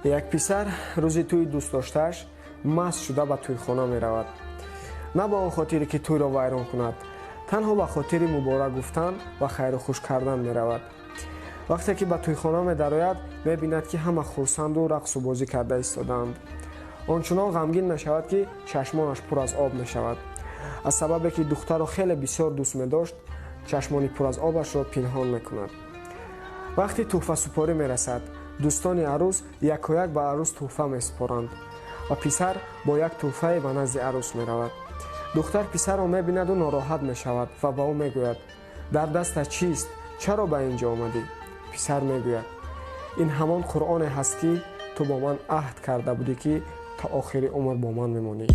Як писар рӯзи тӯи дӯстдоштааш маст шуда ба тӯйхона меравад, на ба он хотире, ки тӯйро вайрон кунад, танҳо ба хотири муборак гуфтан ва хайру хуш кардан меравад. Вақте ки ба тӯйхона медарояд, мебинад, ки ҳама хурсанду рақсу бозӣ карда истодаанд. Ончунон ғамгин мешавад, ки чашмонаш пур аз об мешавад. Аз сабабе ки духтарро хеле бисёр дӯст медошт, чашмони пур аз обашро пинҳон мекунад. Вақти тӯҳфасупорӣ мерасад, дӯстони арӯс якояк ба арӯс тӯҳфа месупоранд ва писар бо як тӯҳфае ба назди арӯс меравад. Духтар писарро мебинаду нороҳат мешавад ва ба ӯ мегӯяд: «Дар дастат чист? Чаро ба ин ҷо омадӣ?» Писар мегӯяд: «Ин ҳамон Қуръоне ҳаст, ки ту бо ман аҳд карда будӣ, ки то охири умр бо ман мемонӣ».